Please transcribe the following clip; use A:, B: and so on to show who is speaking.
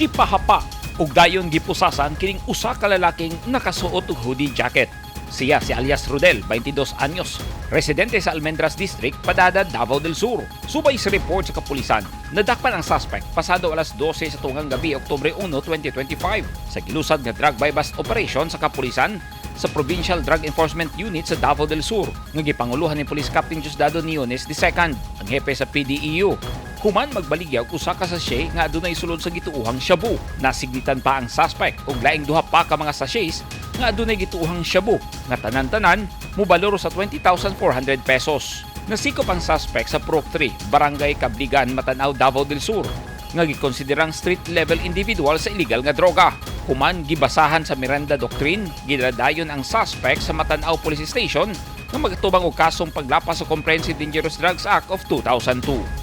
A: Gipahapa ug dayon gipusasan kining usa ka lalaking nakasuot og hoodie jacket. Siya si alias Rodel, 22 anyos, residente sa Almendras District, Padada, Davao del Sur. Subay sa report sa kapulisan, nadakpan ang suspect pasado alas 12 sa tunggang gabi, Oktubre 1, 2025, sa gilusad nga drug buy-bust operation sa kapulisan sa Provincial Drug Enforcement Unit sa Davao del Sur nga gipanguluhan ni Police Captain Diosdado Niones II, ang hepe sa PDEU. Human magbaligya og usa ka sachet nga adunay sulod sa gituohang shabu. Nasignitan pa ang suspect og laing duha pa ka mga sachets nga adunay gituohang shabu nga tanan-tanan mobalor sa 20,400 pesos. Nasikop ang suspect sa Purok 3, Barangay Kabligan, Matanao, Davao del Sur, nga gikonsiderang street level individual sa illegal nga droga. Human gibasahan sa Miranda Doctrine, gidala dayon ang suspect sa Matanao Police Station nga magatubang og kasong paglapas sa Comprehensive Dangerous Drugs Act of 2002.